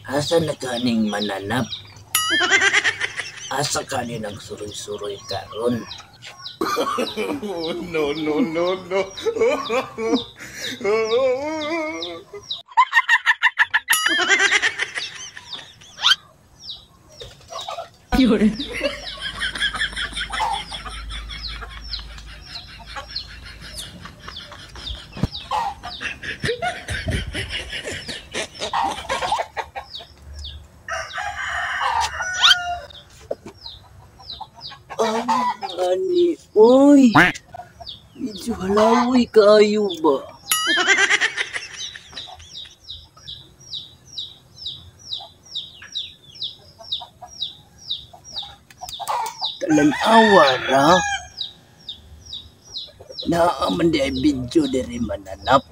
Asa na kaning mananap? Asa ka ni nagsuroy-suroy karon? No, no, no, no. Ani, oy. Medyo halawoy kaayo ba? Talan-awa ra. Naa man di ay video diri mananap.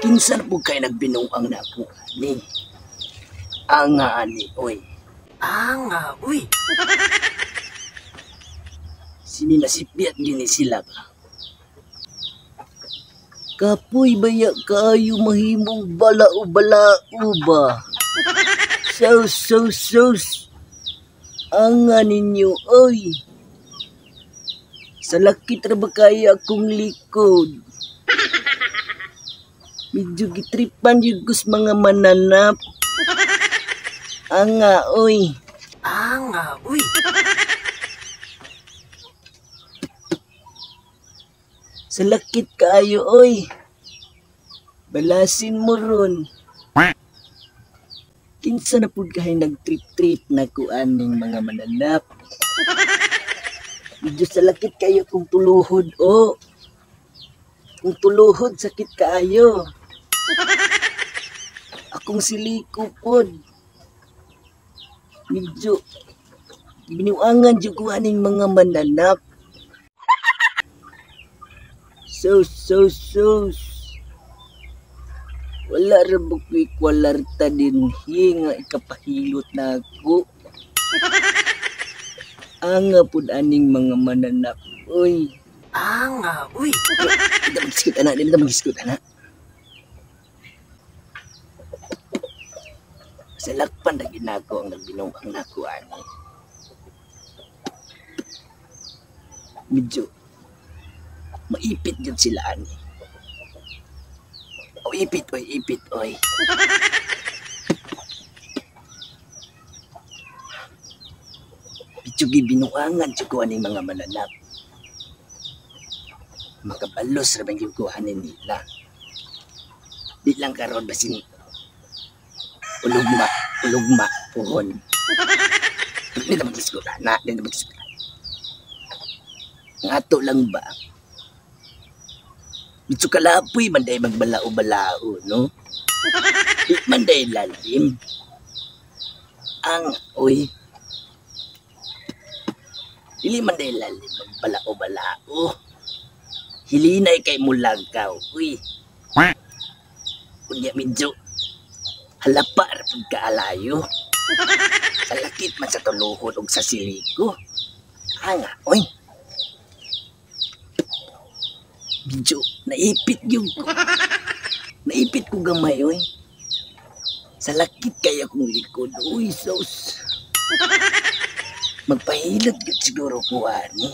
Kinsa na po kay nagbinuang nako ani? Anga ani, oy. Anga, uy. Sini nasipyat gini sila ba? Kapoy baya kaayo mahimong balao-balao ba? Sos, sos, sos. Anga ninyo, oy. Sa lakit ra ba kaya akong likod? Medyo gitripan yun kus mga mananap. Anga, oy. Anga, uy. Sa lakit kaayo, oy. Balasin mo ron. Kinsa na pud kahay nagtrip-trip na kuaning mga mananap. Medyo sa lakit kayo kung tuluhod, o. Kung tuluhod, sakit kaayo. Akong siliko pod. Medyo binuangan jud ko aning mga mananap. Sus, sus, sus. Wala ra ba ko'y kwalarta din nga ikapahilot na ako. Anga pud aning mga mananap, oy. Anga, uy. Di ta mag-iskut, ana. Di ta mag-iskut, ana. Sa lakpan na ginako ang nagbinuang nako ani. Medyo maipit yun sila ani. O ipit, oy, ipit, oy. Medyo gibinuangan jud ko aning mga mananap. Makabalos ra bang gyud ko ani nila. Di lang karon basin ulugma, ulugma puhon. Di na mag-isgot, ana, di na mag-isgot. Ang ato lang ba? Medyo kalapoy man day magbalao-balao, no? Di man day lalim. Ang, oy. Dili man day lalim magbalao-balao. Hilinay kay mulagaw, uy. Unya medyo halapa ra pud kaalayo. Sa lakit man sa tuluhod og sa siliko. Anga, oy. Medyo naipit gyud ko. Naipit ko gamay, oy. Sa lakit kay akong likod, uy, sos. Magpahilot gyud siguro ko ani.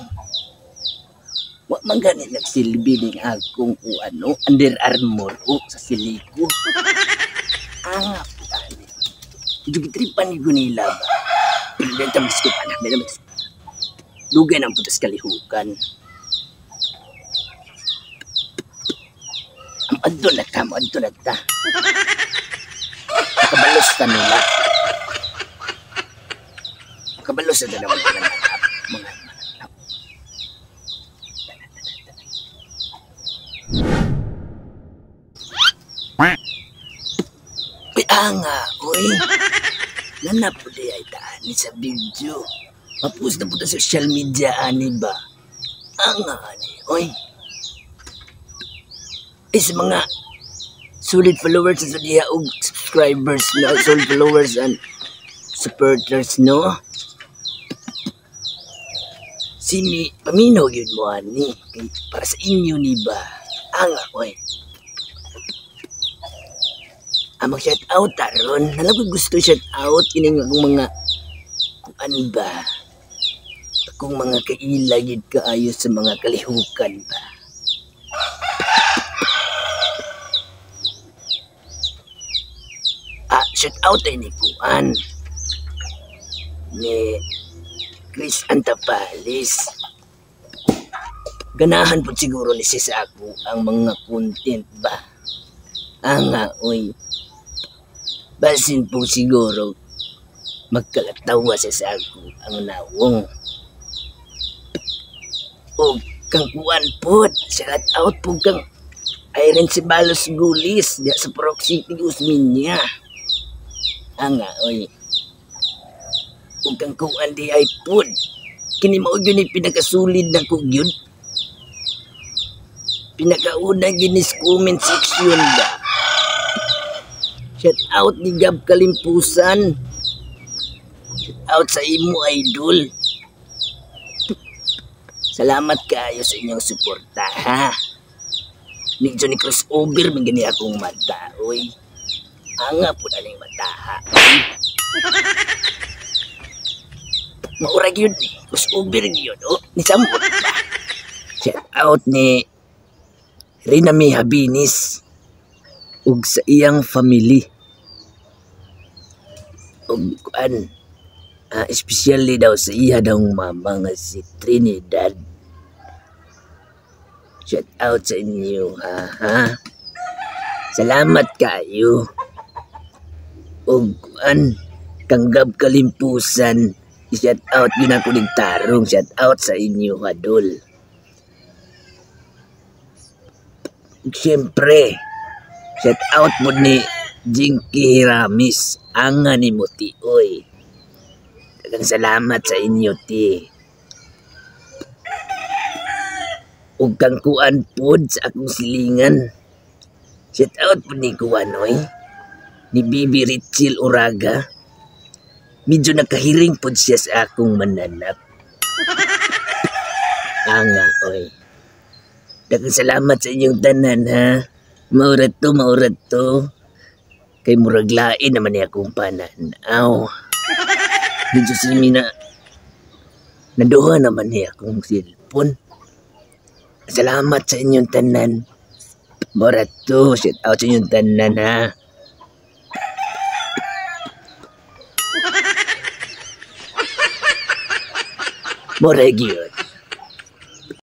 Wa man gani nagsilbi ning akong o ano, Under Armour o sa siliko. Anga po ani. Medyo gitripan ni nila ba? Pero di ta mag-iskut, anak, di ta mag-iskut. Dugay nang putas kalihukan. Ang adto na ta, mo adto na ta. Makabalos ta nila. Makabalos na ta naman mga mananap. Mga mananap. Uy, anga, uy. Nana po di ay taan sa video. Mapus na po ta social media, ani ba? Anga, ani, uy. Ay, sa mga solid followers sa diha og subscribers na solid followers and supporters, no? Simi, paminaw yun mo ani. Kay para sa inyo ni ba? Anga, oy. Ang mag-shout out taron. Nalang ko gusto shout out kining akong mga kuan ba? Akong mga kaila gyud kaayo sa mga kalihukan ba? Ah, shout out ay ni kuan ni Chris Antapalis. Ganahan po siguro ni siya sa ako ang mga content ba? Anga, oy. Basin po siguro magkalatawa siya sa ako ang nawong. O kang kuan po, shout out po kang Irene Ceballos Gulis diya sa Prok City, Osmeña. Anga, oy. Ug kang kuan di ay pod. Kini mao gyud ni pinakasulid na ko gyud. Pinakauna gyud ni sa comment section ba. Shout out ni Gab Kalimpusan. Shout out sa imo, idol. Salamat kaayo sa inyong suporta, ha. Medyo ni crossover man gani akong mata, oy. Anga po aning mata, ha. Oy. Maura gyud ni crossover gyud, oh. Ni samot pa. Shout out ni Rinami Habinis ug sa iyang family. Ug kuan, especially daw sa iya daw mama nga si Trinidad. Shout out sa inyo, ha, ha. Salamat kayo. Ug kuan, kang Gab Kalimpusan, shout out yun ako ning tarong. Shout out sa inyo, hadol. Ug siyempre, shout out mo ni Jinky Hiramis, anga ni Muti, oy. Daghang salamat sa inyo, ti. Ug kang kuan pod sa akong silingan. Shout out pod ni kuan, oy. Ni Bibi Richel Uraga. Medyo nakahiring pod siya sa akong mananap. Anga, oy. Daghang salamat sa inyong tanan, ha. Maurat to, maurat to. Kay murag lain naman niya akong pananaw. Medyo simi na naduha naman niya akong cellphone. Salamat sa inyong tanan. Maurat to, shout out sa inyong tanan, ha. Murag yun.